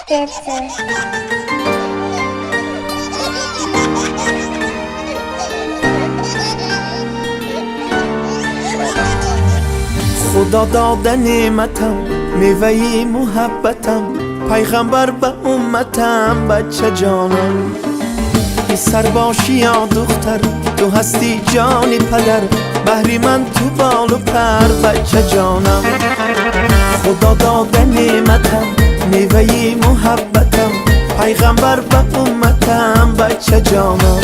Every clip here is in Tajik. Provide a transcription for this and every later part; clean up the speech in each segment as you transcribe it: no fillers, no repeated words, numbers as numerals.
Худо дода неъматам, меваи муҳаббатам, пайғамбар ба умматам, бача ҷонам. Писар бошӣ ё духтар, ту ҳастӣ ҷони падар, баҳри ман ту болу пар, бача ҷонам. Худо дода неъматам, меваи муҳаббатам, пайғамбар ба умматам, бача ҷонам.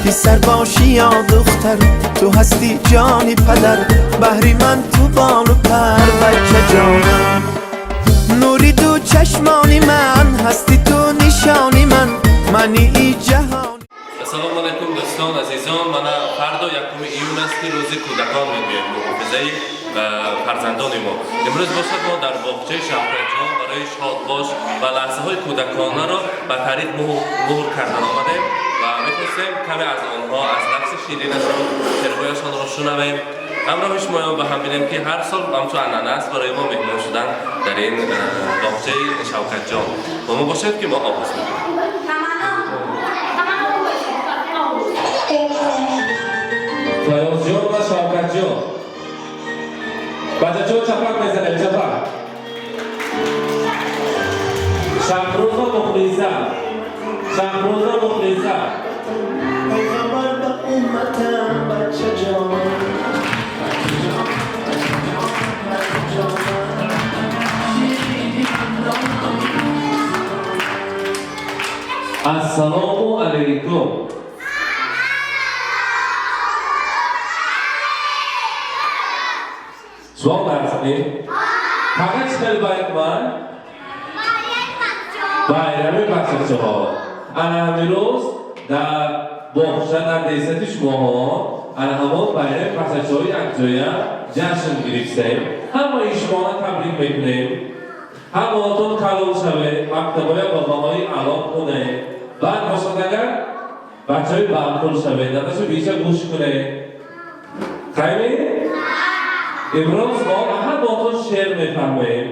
Писар бошӣ ё духтар, ту ҳастӣ ҷони падар, баҳри ман ту болу пар, бача ҷонам. Нури ду чашмони ман, ҳастӣ ту нишони ман, мани и ҷаҳон. Ассалому алайкум, дӯстон, азизон. Мана фардо 1 июн аст, ки рӯзи кӯдакон мегӯем, муҳофизаи фарзандони мо. Имрӯз бошад, мо дар боғчаи Шавкатҷон барои шодбош ва лаҳзаҳои кӯдаконаро ба таърих муҳр кардан омадем ва мехостем каме аз онҳо, аз нафси ширинашон, шеърҳояшонро шунавем. Ҳамроҳи шумоён ба ҳам бинем, ки ҳар сол ҳамчун анъана аст барои мо меҳмон шудан дар ин боғчаи Шавкатҷон. Бо мо бошед, ки мо оғоз мекунем. Фаёзҷон ва Шавкатҷон, бачаҷон, чапак мезанем, чапак. Шаҳрӯза, Мухлиса, Шаҳрӯза, Мухлиса. Пайғамбар ба умматам, бача ҷонам. Ассалому алайкум. Шумо нарсами фақат чӣ хел байраман, байрами бачачаҳо. Ана ҳамин дар боғча, дар десати шумоҳо, ана ҳамон байрами бачачаҳои якҷоя ҷашн гирифтем. Ҳамаи шуморо табрик мекунем. Ҳамаотон калон шавед, мактабоя ба баҳои аъло кунед, баъд бошад, агар бачаҳои баақл шавед, дадашу биша гӯш кунед. Хайми имрӯз мо ҳамаотон шеър мефаҳмем,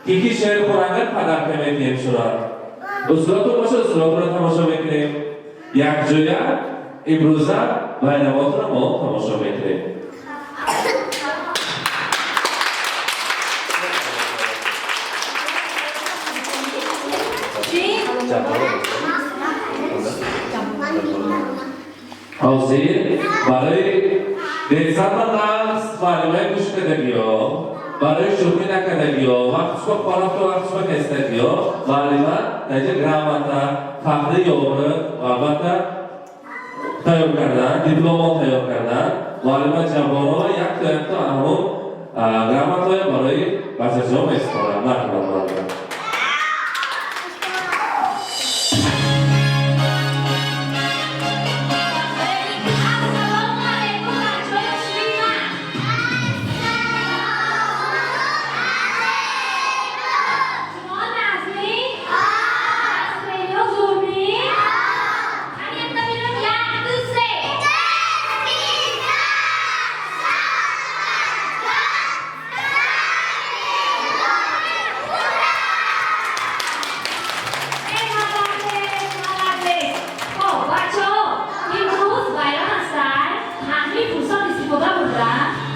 ки ки шеър хонагар подарка метиҳем. Шуна устодатон бошад, устодатонро тамошо мекунем. Якҷоя имрӯза байрамотро мо тамошо мекунем. Чӣ? Ҳозир барои десата нағз муаллимаи гӯш кардагиё, барои шӯхӣ накардагиё, вақтшо хорафто, вақтшо хестагиё, муаллима даҷа грамота фахри ёври албатта тайёр кардан, дипломон тайёр кардан. Муаллима Ҷабборова якто якто ҳамон грамотаҳоя барои бачаҷон месупорад. Марҳамат, муаллима. Ассалому алайкум, бачаҳои ширин. Шумо нағзмӣ? Нағзмӣ ё зурмӣ? Ҳамин якта бинам, як, ду, се. Эй, молодец, молодец. Хоб, бачаҳо, имрӯз байрам астай. Ҳамин фурсат истифода бурда,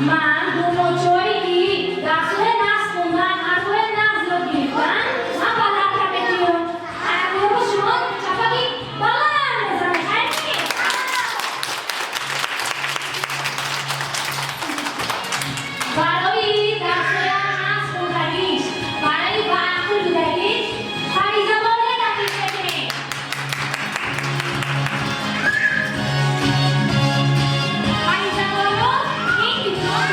ман домодчои дарсҳои нағз хондан, ҳарфҳои нағз ёд гирифтан, ман подарка метиҳам. Ҳамиро шумо чапаки баланд мезанед, хайр? Барои дарсҳои нағз хондагиш, барои баақл будагиш Фаризабоне таклиф мекунем. Фаризабоно, ин диплом.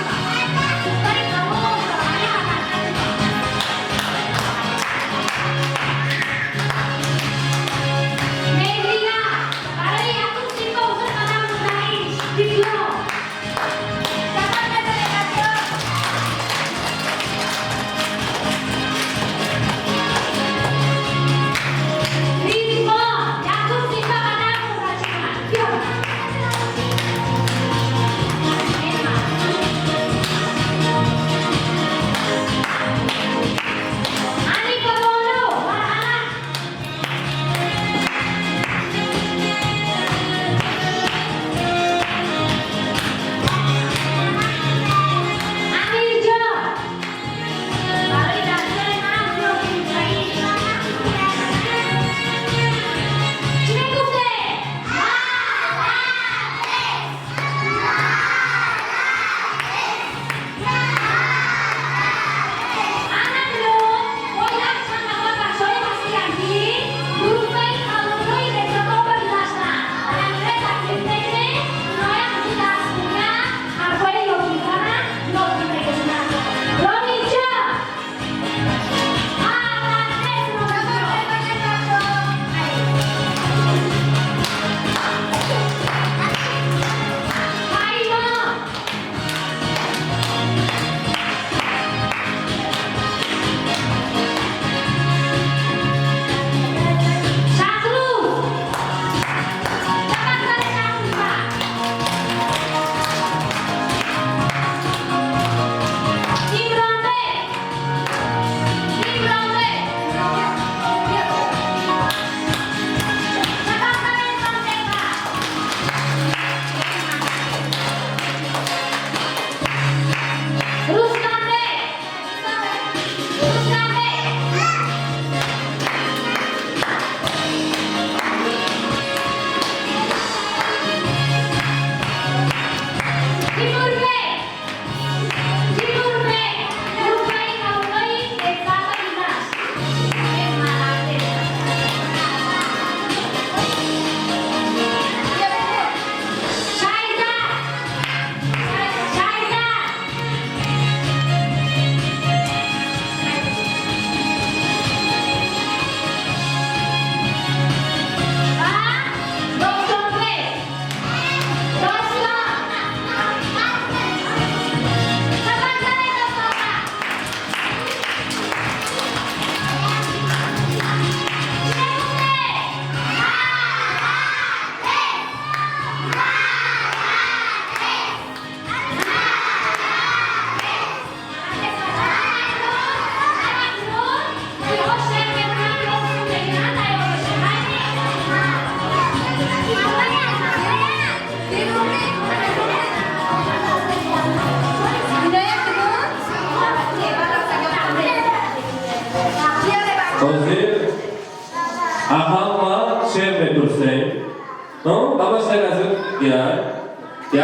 Ҳама шеър аз ёд гиранд.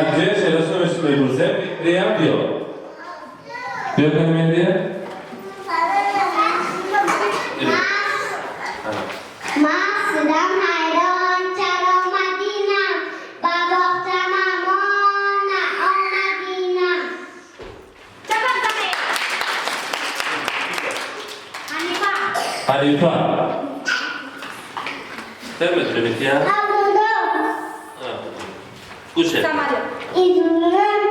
Якҷоя шеърашро мепурсем. Меҳриям, биё. Биё кани, Меҳрия. Ман шудам ҳайрон, чаро Мадинам ба боғча мамо наомадинам. Чапак занед. Ҳанифа. Ҳанифа. Сен медонӣ, Меҳрия? Абудум. Гӯше. Самолёт. Изурум.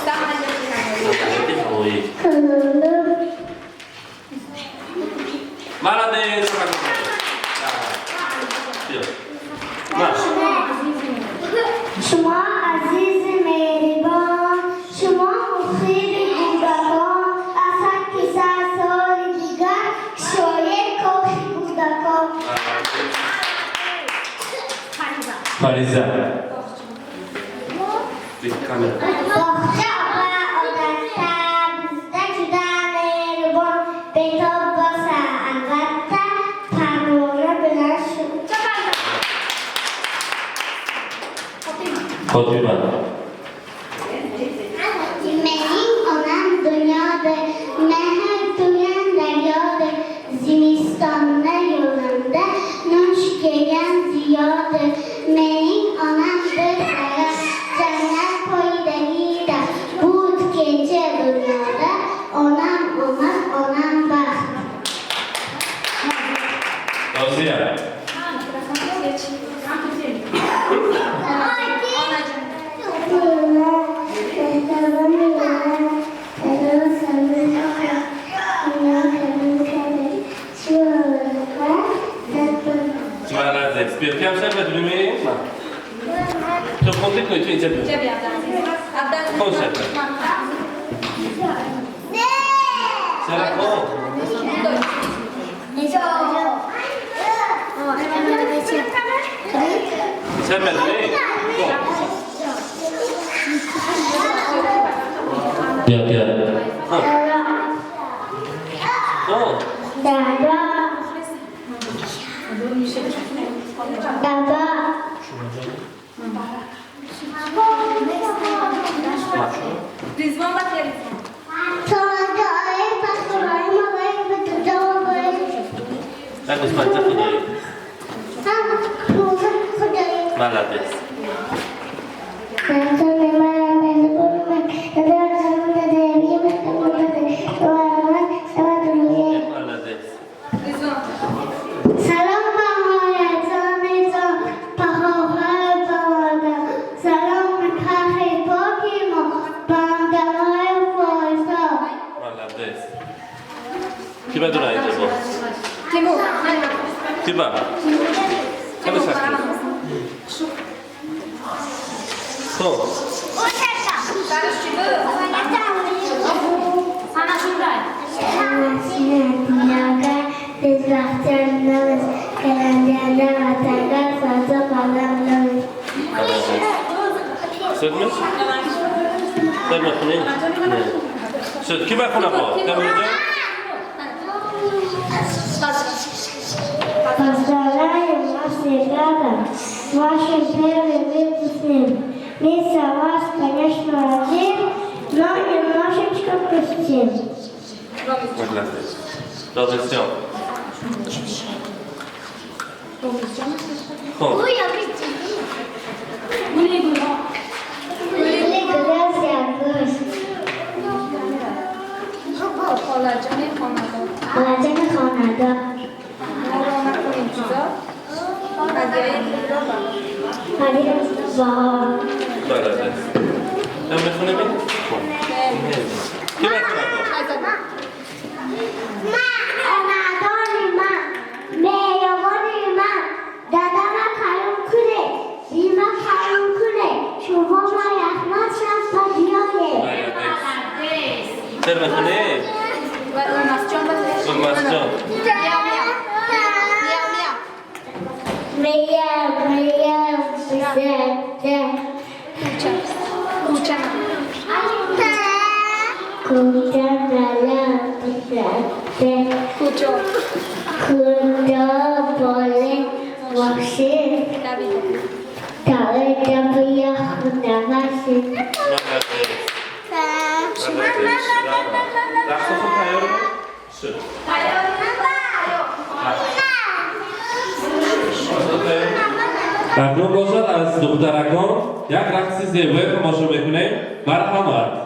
Самолёт. Самолёти ҳавоӣ. Кулум. Молодец! Биё. Маш. Шумо азизи меҳрибон, шумо мухиби кӯдакон, аз ҳар ки сад соли дигар кушоед кохи кӯдакон. Фариза. Фариза. Камера. Боғча опа odatda bizda juda mehribon, betob bo'lsa albatta, parvona bilan shu. Чапак занед. Фотима. Фотима. Mening onam dunyoda, mehr tugan daryoda, zimistonda yo'limda nush kelgan ziyoda. Mening onam bir daraxt, jannat poyidagi daraxt. Bu kecha dunyoda onam omad, onam baxt. Розия. Ha, mikrofon geç. Onajon. Молодец. Биё, кам шеър медонӣ? Ту хонди кунӣ, ту инҷа биё. Инҷа бия, Абдулазиз. Абдулазиз. Хон шеър. Шеър хон. Шеър медонӣ? Хон. Биё, биё. Хон. Хон. Dada. Dada. Маш. Ризвон ба Ризвон. Тоҷои пахтурои малай битуҷои. Як гӯсфанча худоӣ. Ҳам рӯза худои. Молодец. Ман Молодец. Ризвон. Салом ба модарҷони ҷон, ба хоҳар, ба модар. Салом ба кахи поки мо, бандаҳои форсо. Молодец. Ки медона инҷа бо? Тимур. Ки ба? Хеле сахт. Хоб. Сараш чӣ буд? Ана шундай. Biz baxtiyamiz, kelajakda vatanga sodiq qolamiz. Молодец. Шуд-ми? Шуд мехонӣ? Не. Шуд. Ки мехона бо? Темурҷон? Поздравляем вас, ребята, с вашим первым выпускным. Мы за вас, конечно, рады, но немножечко грустим. Молодец. Розисҷон. Хоб. Гули гулҳо. Гули гулоз. Холаҷони хонадор. Холаҷони хонадор. Моро накун интизор. Ҳадияи худро ба мо. Ҳадияи баҳор. Молодец. Ҳам мехонем? Хоб. Ки мехона бо? Хонадони ман, меҳрубони ман, дадама калон кунед, бима калон кунед, шумо ма раҳмат шав ба биёед. Молодец. Молодец. Шеър мехонӣ? Ва Улмасҷон ба Улмасҷон. Мяу мяу. Мяу мяу. Мяу, мяу, бизада. Кӯча. Кӯча. Кӯча бала бизада. Кӯчо. Кӯча боле бошед. Давид. Зинда бошед. Молодец. Молодец. Рақсотон тайёр шуд? Акнун бошад, аз духтаракон як рақси зебое тамошо мекунем. Марҳамат.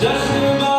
Just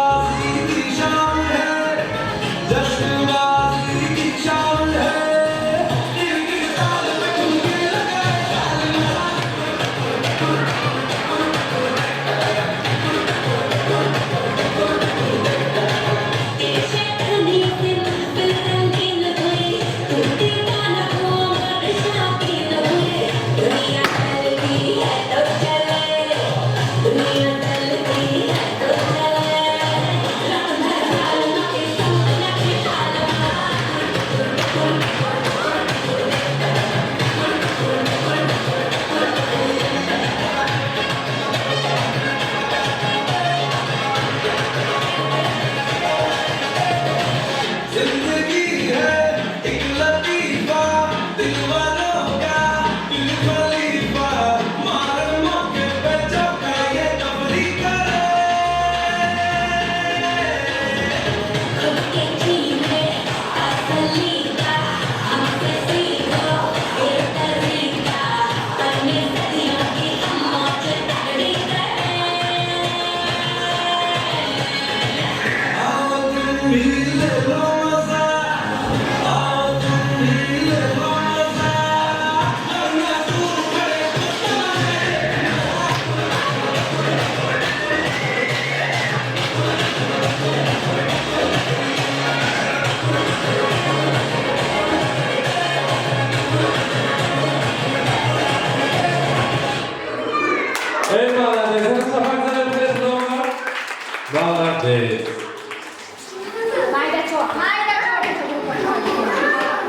Молодец.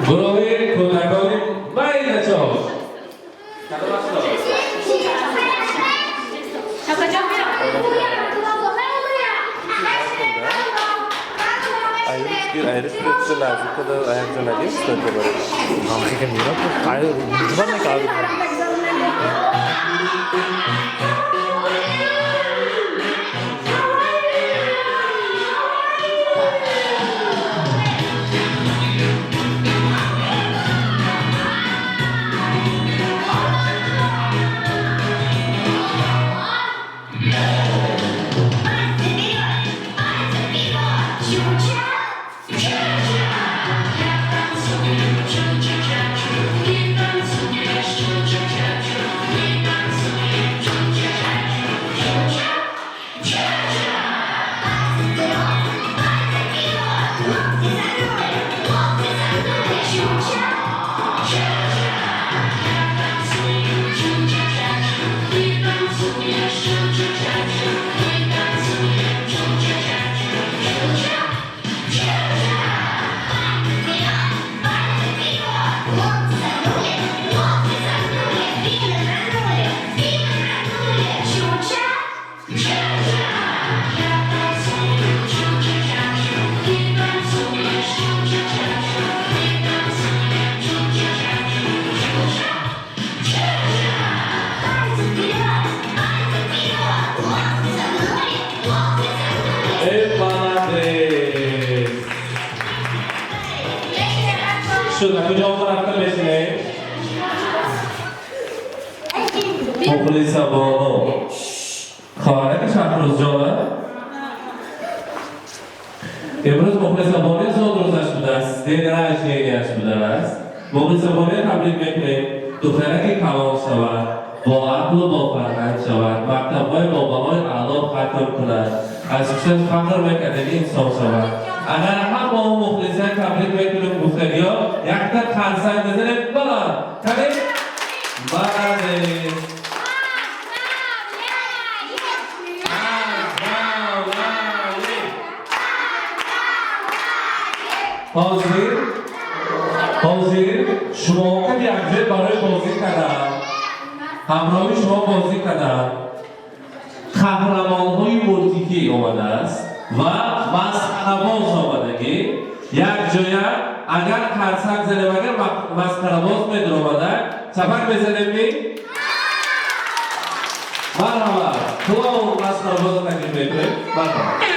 Гурӯҳи кӯдакони майдачо. Мухлиса Бону, хоҳараки Шаҳрӯзҷона, имрӯз Мухлиса Бону зодрӯзаш будааст, день рождения ш будааст. Мухлиса Бону таблик мекунем, духтараки калон шавад, бо ақлу бо фарҳанг шавад, мактабҳои бо баҳои аъло хатм кунад, аз пушташ фахр мекардаги инсон шавад. Агар ҳама мухлиса таблик мекунем гуфтагиё, якта қарсак бизанем баланд. Кани? Молодец. Ҳозир шумо кад якҷоя барои бозӣ кардам, ҳамроҳи шумо бозӣ кардам. Қаҳрамонҳои мултикӣ омадааст ва масхарабоз омадагӣ. Якҷоя агар қарсак занем, агар масхарабоз медаромада, чапак мезанем ми? Марҳамат, клоун масхарабозро таклиф мекунем. Марҳамат.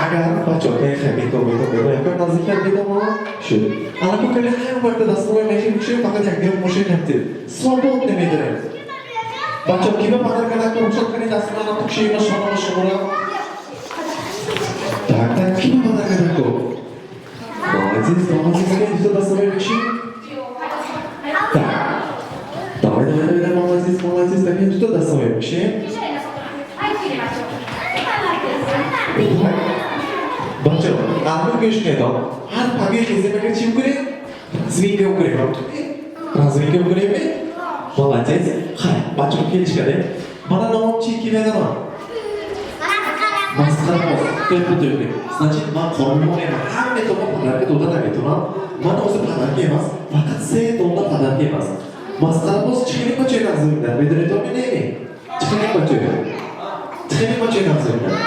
Агар бачаҳо хай бето бето бето якам наздиктар бедомо шуд. Анаку кали ҳама вақта дастмои мехем кушем, фақат якдигар мошин намтед. Свобод намедорем. Бачаҳо, ки ба подарка накун, рухсат кунед, дастмои кушем шомаро шуморо. Так, так, ки ба подарка накун? Молодец, молодец, кани дуто дастмои мекушем? Так. Давай, давай, давай, давай, молодец, молодец, так, дуто дастмои мекушем? Так. Бачаҳо, ҳарну гӯш кунед, ҳар паги хезе мегар чӣ мекунем? Разминка мекунем. Разминка мекунем? Молодец. Хай, бачаҳо, келишкаде. Мана номам чи, ки медонам? Масхарабоз. Тӯпу. Значит, ман қонунмонем. Ҳама тома подарка дода наметавонам. Ман ҳозир подарка эмас, фақат се дона подарка эмас. Масхарабоз чӣ хеле бачаи нағз мебинад? Медонед то не? Чӣ хеле бачаи? Чӣ хеле бачаи нағз мебинад?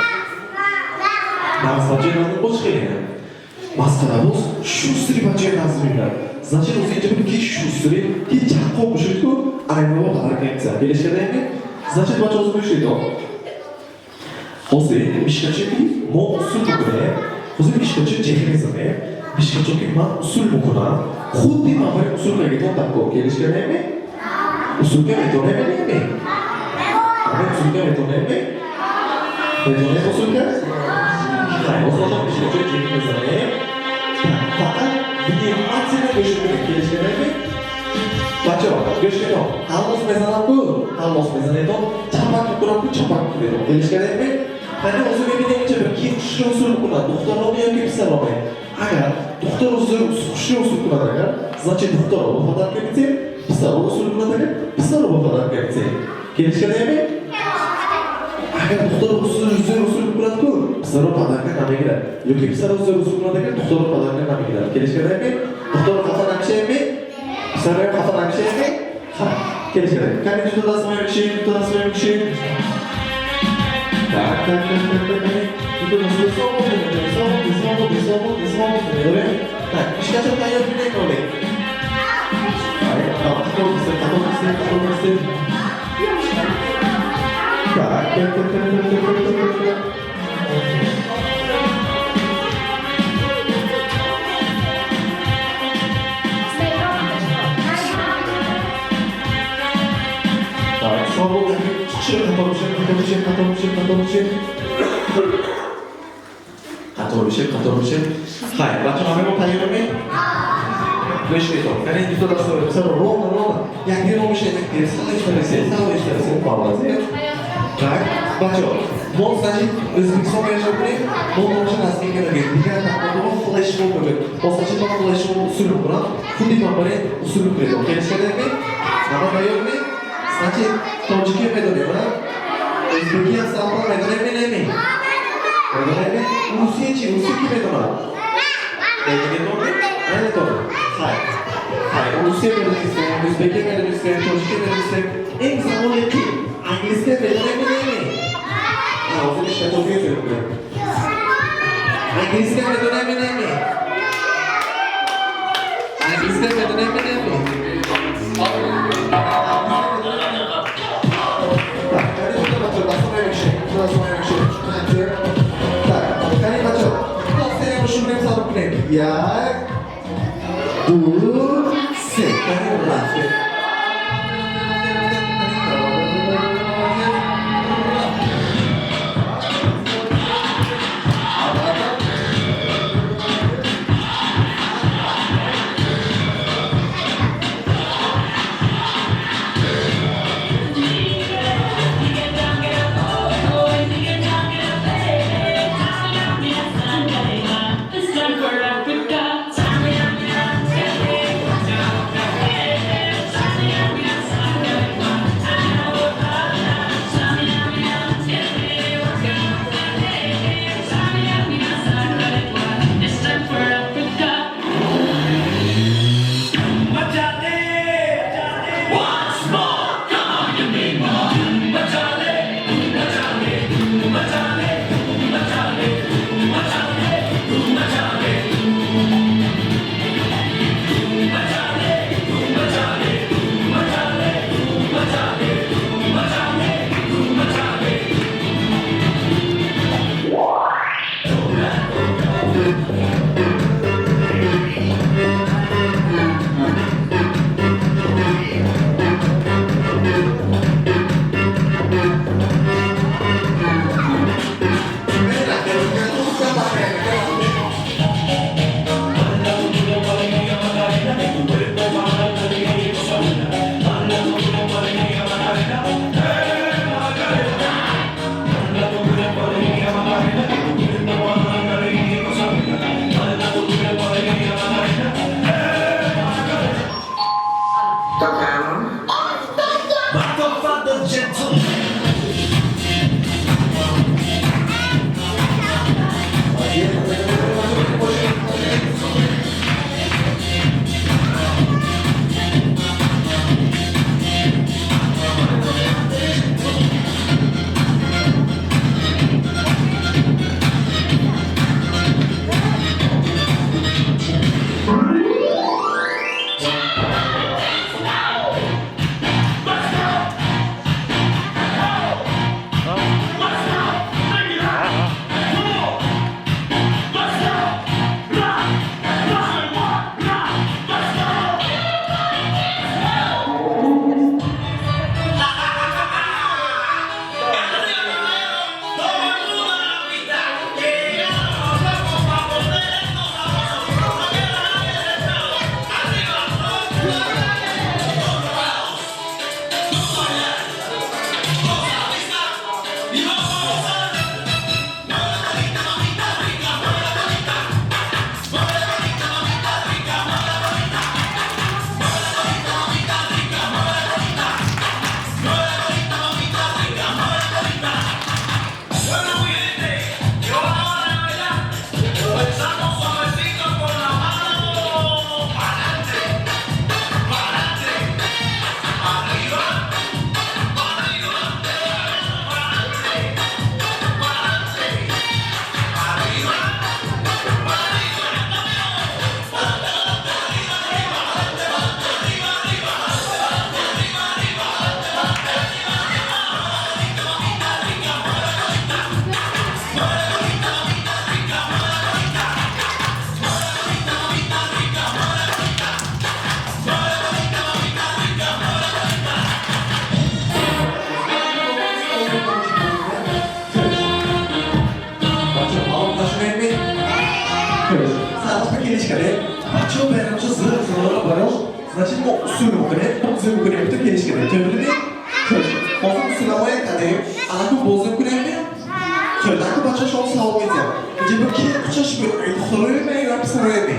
Нағз бачаи нағз боз чӣ хеле? Масхарабоз шустрый бачаи нағз мебинад. Значит, ҳозир инҷа бибин, ки шустрый, ки чаққоқ бошед ку, ана подарка эмса. Келишкадаем? Значит, бача, ҳозир гӯш кунед. Ҳозир мишкачо ки мо усул мекунем, ҳозир мишкачо ҷеғ мезанем, мишкачо ки ман усул мекунам, худи ман барои усул кагитон такор. Келишкадаем? Усулка метонем неме? Аме усулка метонем? Метонем усулка? Хай, ҳозир ман мишкачо ҷеғ мезанем. Фақат внимательно гӯш кунед. Келишкадаем? Бачаҳо, гӯш кунед. Ҳаллос мезанам ку, ҳаллос мезанедон, чапак мекунам ку, чапак мекунедон. Келишкадаем? Ҳани ҳозир мебинем, инҷа бир ки хушро усул мекунад, духтароме ё ки писароме. Агар духтар хушро усул кунад агар, значит, духтаро ба подарка метем, писаро усул кунад агар, писаро ба подарка метем. Келишкадаем? Агар духтаро зӯр усул кунад ку, писаро подарка намегирад. Ё ки писаро зӯр усул кунад агар, духтаро подарка намегирад. Келишкадаем? Духтаро хафа намешавем? Писароям хафа намешавем? Ха, келишкадаем. Кани, дуто даст мекушем, дуто даст мекушем. Так, так, так, так, так, так. Дуто даст свободно, свободно, свободно, свободно, свободно медорем. Так, мишкачо тайёр кунем оле. Так, қатор бисем, қатор бисем, қатор бисем. Так, так, так, так, так, так, так, так, так. Так, свободно. Чиқшир, қатор бишем, қатор бишем, қатор бишем, қатор бишем. Қатор бишем, қатор бишем. Хай, бачаҳо, ҳама мо тайёрем? Гӯш кунед. Кани, дуто даст писаро ровно, ровно. Як дер мешавед, як дер. Сал иштаресед, сал иштаресед. Молодец. Так, бачаҳо, мо, значит, O'zbekistonga yashab кунем, мо номаша разминка мегӯем. Дигар тақводоро флешмоб мегӯем. Мо, значит, ман флешмоб усул мекунам. Худи ман барои усул мекунед. Келишкадаем? Ҳама тайёрем? Значит, тоҷикӣ медонем, а? Ӯзбекӣ ҳам салфан медонем, менеми? Медонем? Русия чи? Русия ки медонад? Медонем? Наметонем. Хай. Хай, русия медонистем, ӯзбекӣ медонистем, тоҷикӣ медонистем. Ин саволе ки англисия медонем, менеми? Ҳозир иштатофӣ мекунем. Англисия медонем, менеми? Англисия медонем, менеми? Так, кани, бачаҳо, дастон мекушем, дастон мекушем. Так, кани, бачаҳо, то серия шурӯъ сар кунем. Як, ду, се. Кани, рафтем. This time for Africa. Значит, мо усул мекунем, бозӣ мекунем, ту келиш кардем. To'g'rimi? Xo'sh, hozir usulamоя кардем, анаку бозӣ мекунем? Xo'sh, аку бача шумо савол медиҳам. Инҷа бо ки кучаш буд? Духтароеме ё писароеме?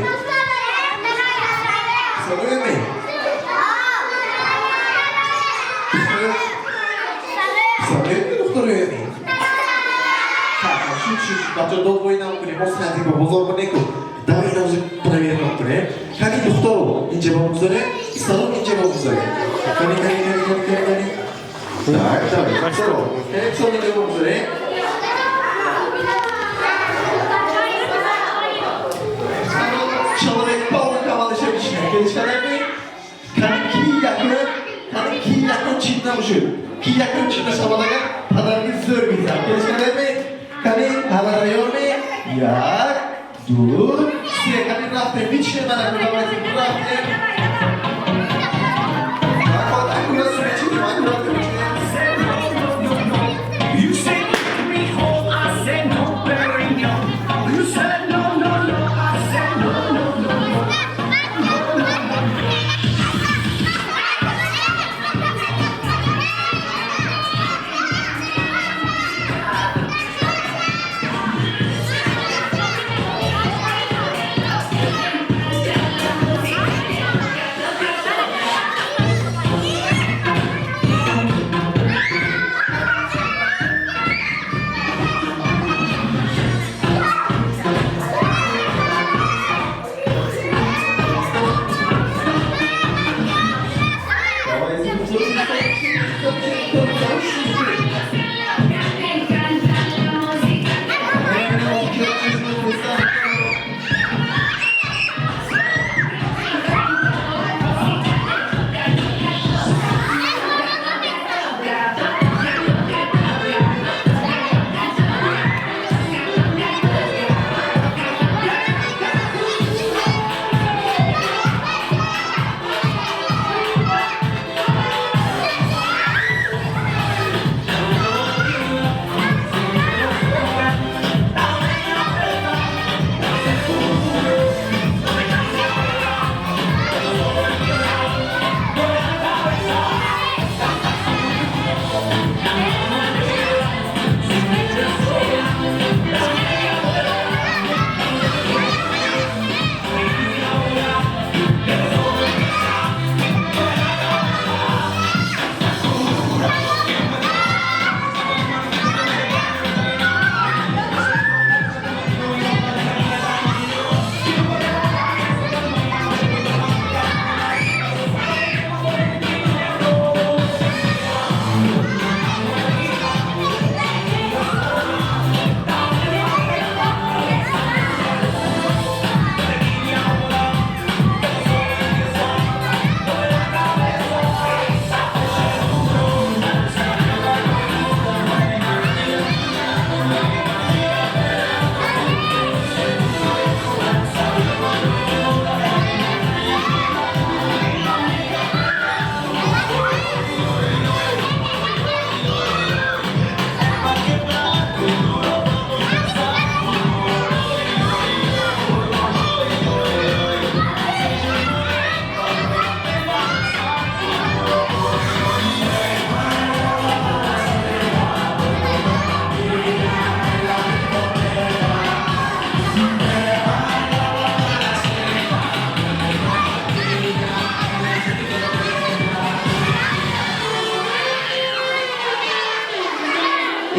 Писароеме? Писароеме, духтароеме? Шуд, шуд, шуд, бача дод вой намекунем, мо садик ба бозор ба неку. Давай инозу проверка кунем. Кани духтаро инҷа ба гузорем, писаро инҷа ба гузорем. Кани, кани, кани, кани, кани, кани. Так, давай, писаро. Кани писаро инҷа ба гузорем. Человек полный командаша мешинем. Келишканами? Кани ки якун, кани ки якун чин намушуд. Ки якун чин нашавадага падарги зӯр мезанад. Келишканами? Кани ҳама тайёрми? Як, ду, се. Кани рафтем, бичинем анаку, давайте рафтем. Так, аккуратно мечинем, аккуратно мечинем. You said mijo, I said no, Perignon. You said no, no, no, I said no, no, no, no. No, no, no.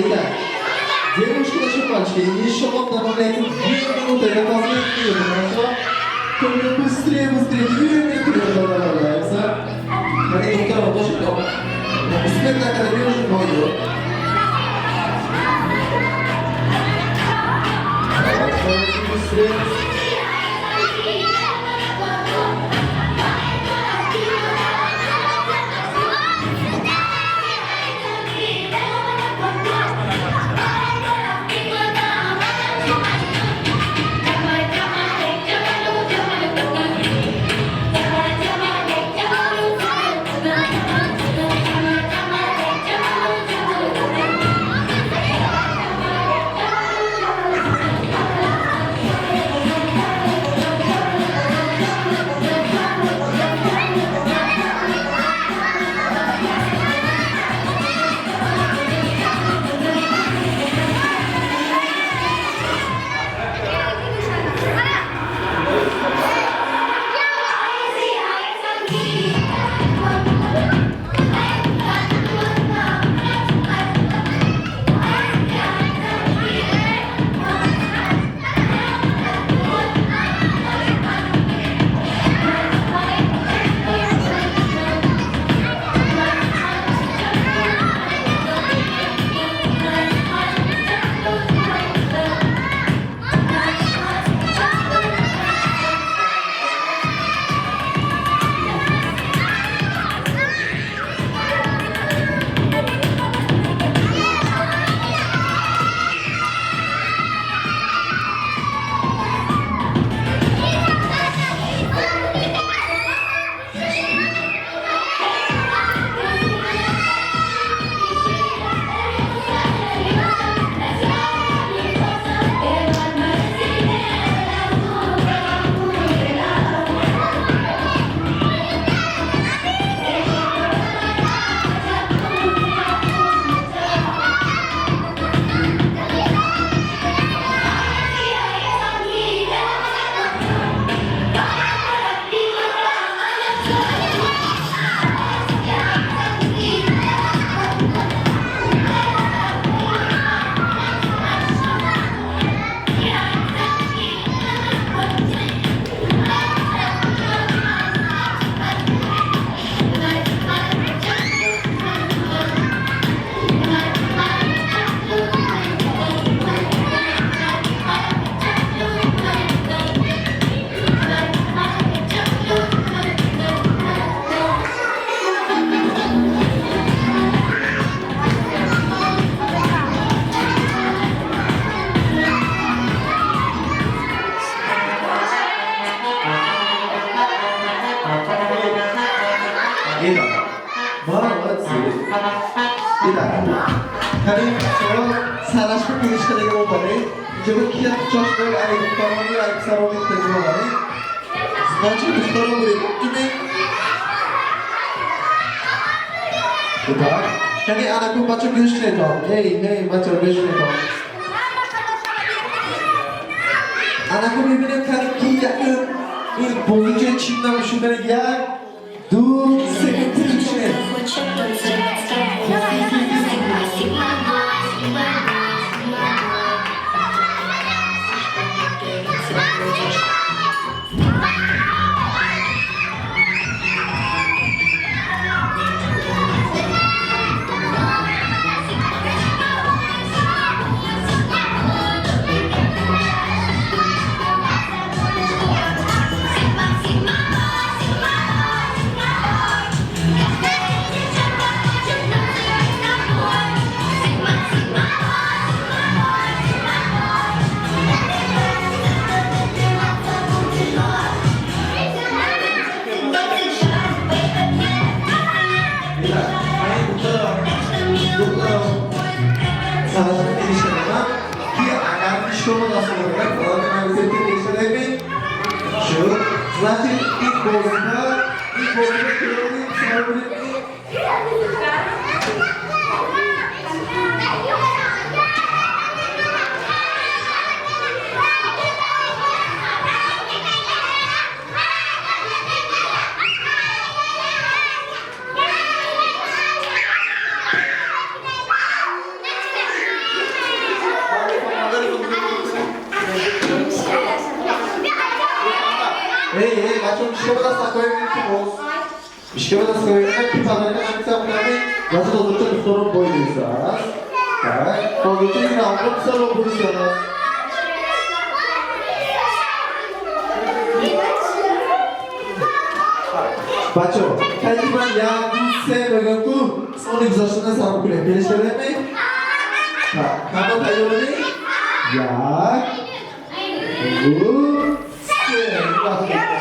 Итак, девушки, наши мальчики, еще вам добавляйте 2 минуты, это последние минуты, хорошо? Только быстрее, быстрее, 2 минуты добавляются. Они духтарон тоже успеть накарда уже пойдет. Хорошо, быстрее. Итак, молодцы. Итак, кани шумо сарашка пиришкадаги омадед. Инҷо кия чош дор, ай духтарони, ай писарони гуфтаги омадед. Значит, духтарон буред. Туми. Итак, кани анакун бача гӯш кунедон. Эй, эй, бача гӯш кунедон. Анакун мебинем кани ки якум ин бозичаи чин намешудани як, ду, се, тил чинед. Ишкама дастакои ки подарка намисам кунами вазир ҳозирча духтарон бой нестааст. Так, ҳозирча ин равндро писарро бурисааст. Бачаҳо, кайки ман як, ду, се мегӯям ку, сони гузаштана сар кунем. Келишкардем? Так, ҳама тайёрӣ? Як, ду, се. Рафтем.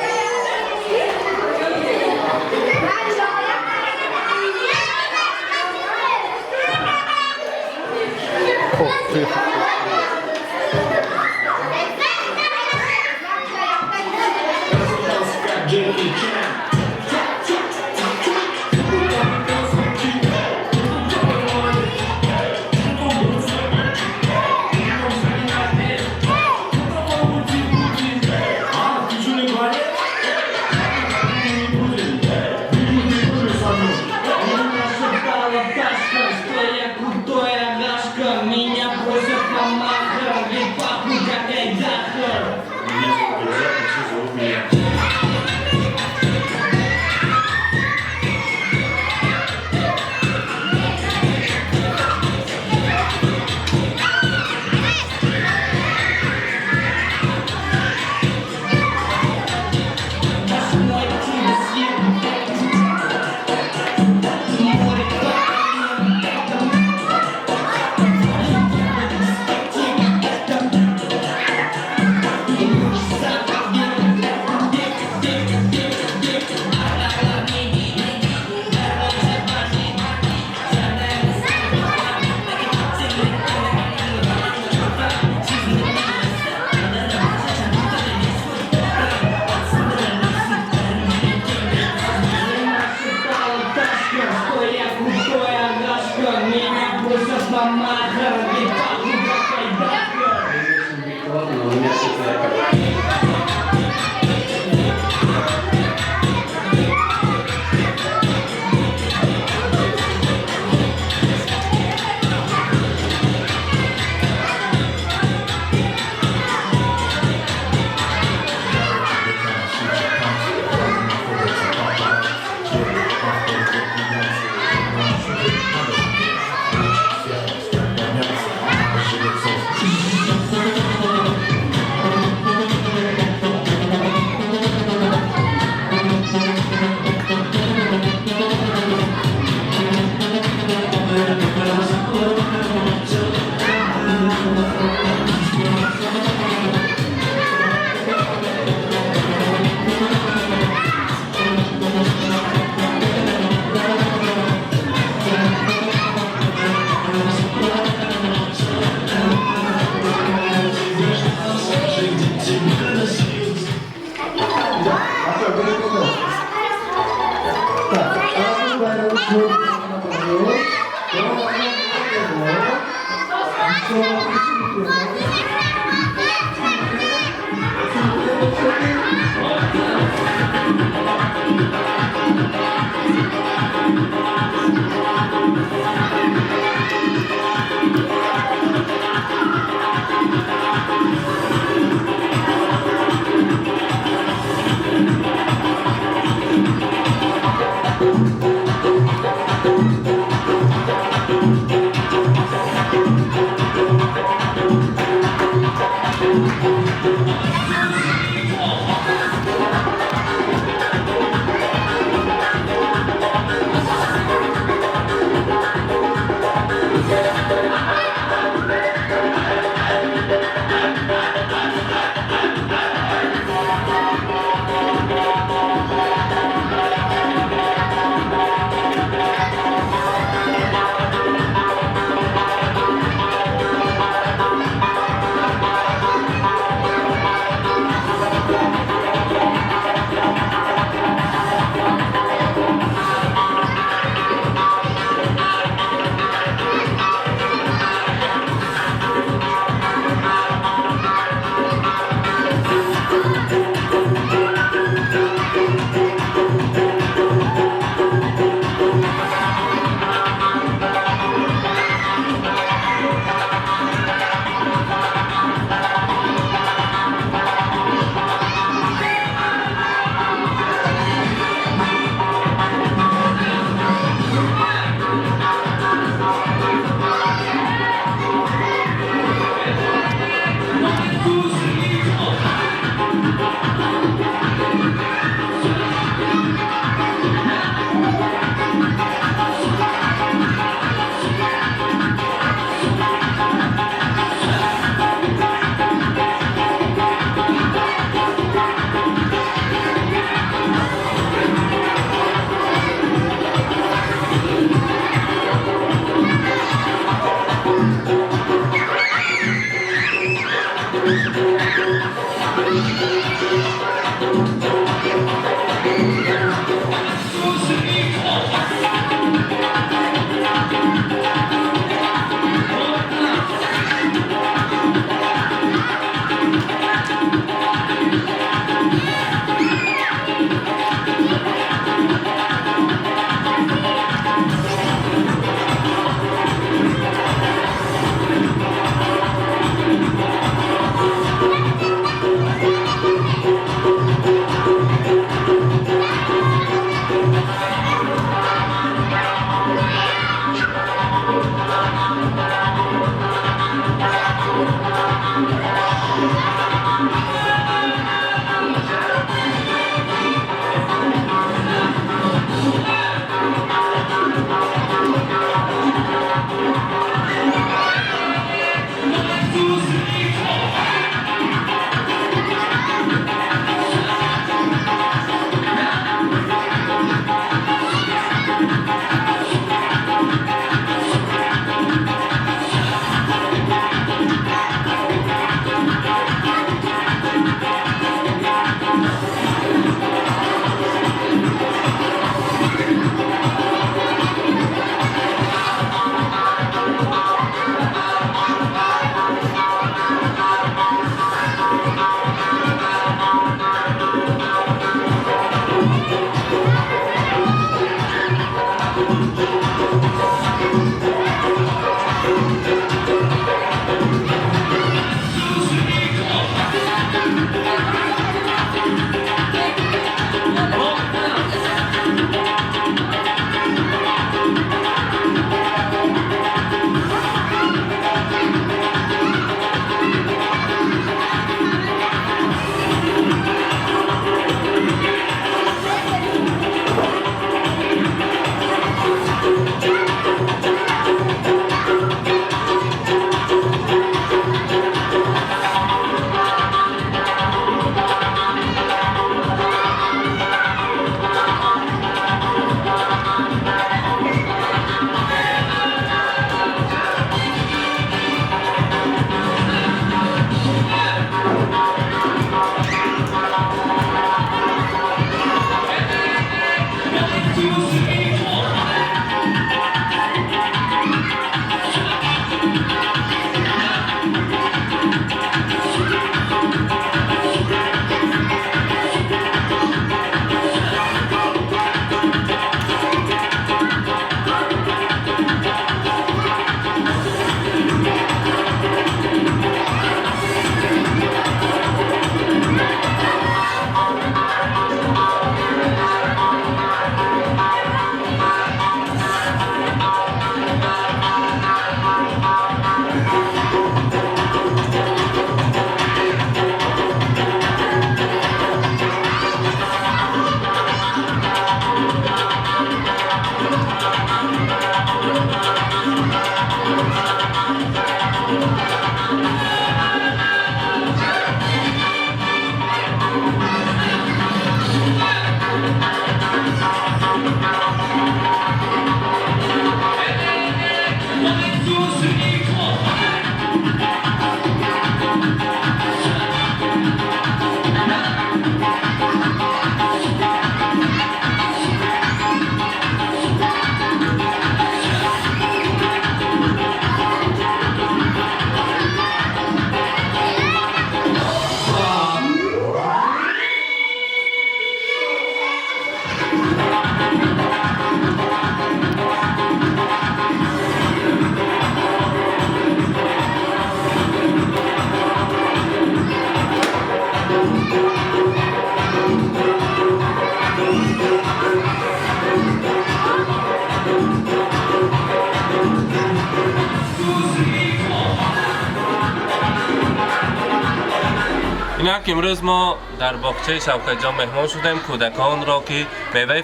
Инак имрӯз мо дар боғчаи Шавкатҷон меҳмон шудем. Кӯдаконро, ки меваи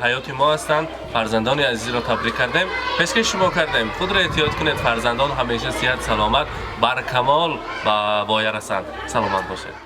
ҳаёти мо ҳастанд, фарзандони азизро табрик кардем, пешкаш шумо кардем. Худро эҳтиёт кунед, фарзандон ҳамеша сиҳат, саломат, баркамол ба воя расанд. Саломат бошед.